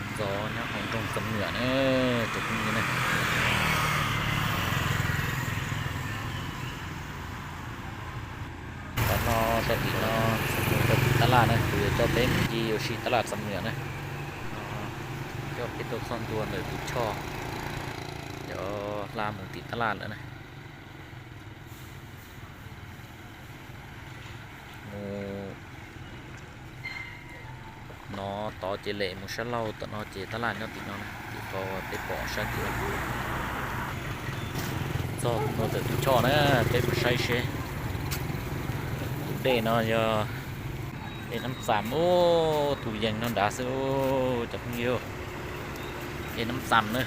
Ntxov nyob hauv nroog Xam Nuam na, cov phooj ywg na. Qhov no sab tim no, mus rau tim tab laj na, kuv yuav coj peb mus ncig ua si tab laj Xam Nuam na. Coj peb tuaj txog ntua ntawm tus choj, yuav hla mus tim tab laj lawm na. Mus no tod ces lem mus sab laug tom no ces tab laj nyob tim no na, tim qhov peb pom sab tim no. Txog no ntawm tus choj na, peb mus saib seb. Tus dej no yog dej Nab Xam, tus yees no nrad xwb cov phooj ywg. Dej Nab Xam na.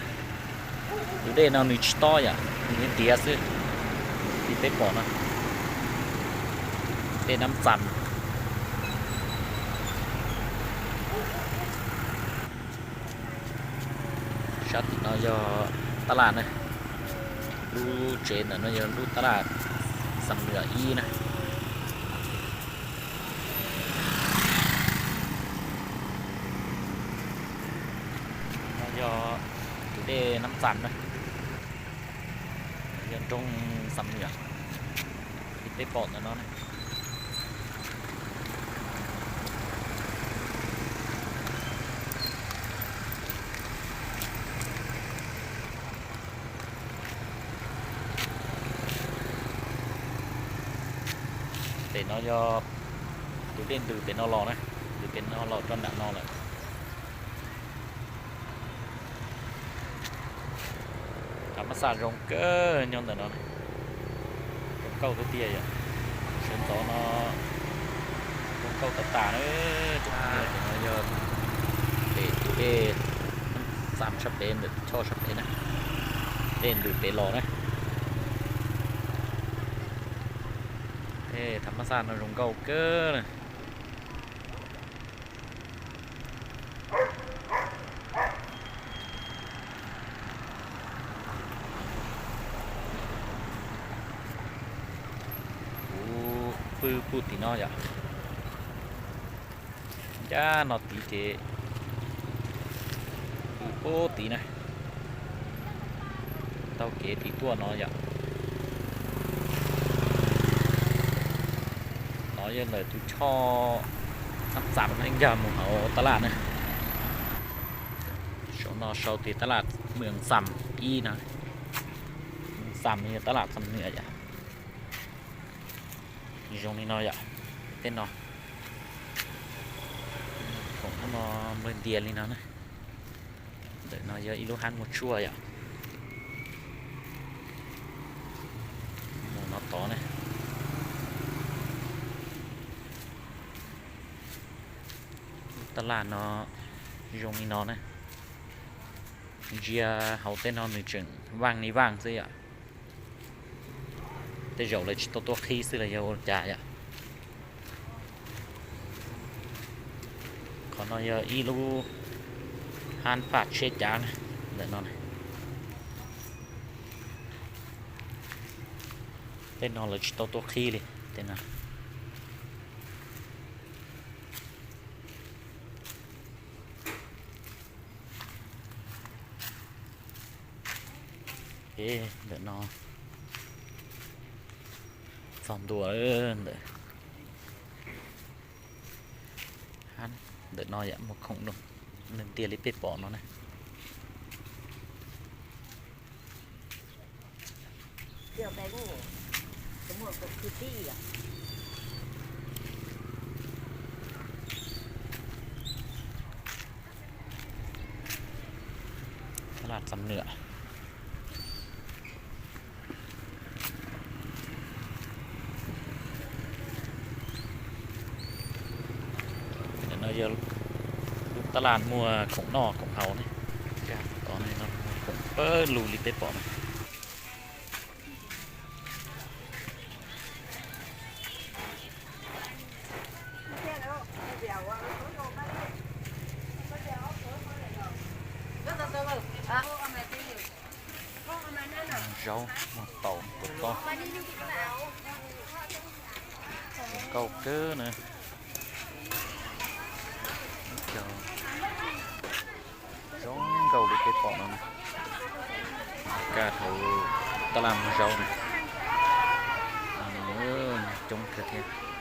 Tus dej no nws tsis tob yom, nws tiav xwb. Li peb pom no, dej Nab Xam. Sab tim no yog tab laj na. Lub tsev ntawm no yog lub tab laj Xam Nuam ib na. No yog tus dej Nab Xam na, yog nroog Xam Nuam li peb pom ntawm no na. Pem no yog tus dej ntws pem no los na, ntws pem no los rau nram no lawm. Thav mab xaj zoo kawg nyob ntawm no, zoo nkauj tiag tiag yom. Sawv ntxov no zoo nkauj tas tas na. Cov phooj ywg, no yog pem tus dej Xam sab pem ntawm choj sab pem na, dej ntws pem los na. Thav mab xaj no zoo nkauj kawg na. Kuv pw puag tim no yom. Ncaj no tid ces pw puag tid na. Taug kev tid tuaj no yom. No yog ntawm tus choj Nab Xam no nkag mus hauv tab laj na. Saum no sau tias tab laj Mws Xam ib no. Mws Xam no yog tab laj Xam Nuam yom. Zoo li no yom, tej no. Khoom no nplawg ntias li no na. Ntawm no yog ib lub hab muag tshuaj yom. Mus no tod na. Lub tab laj no zoo li no na. Ntsia hauv tej no nws tseem vaaj li vaaj xwb yom. Tej zaum lawv tsis tau tuaj qhib xwb los yog ua cas yom. Qhov no yog ib lub hab paj tsheb cav na, ntawm no na. Tej no lawv tsis tau tuaj qhib li, tej no. Ntawm no txog ntua ntawm, ntawm no yom, muaj khoom nplawg ntias li peb pom no na. Tab laj Xam Nuam. Ntawm no yog lub tab laj muag khoom noj khoom haus ne. Tom no muag khoom pawg lug li peb pom na. Zaub, muag taum, kua txob, zoo nkauj kawg na. Cov Pom no na, kaj hauv tab laj muag zaub na, coob kawg thiab.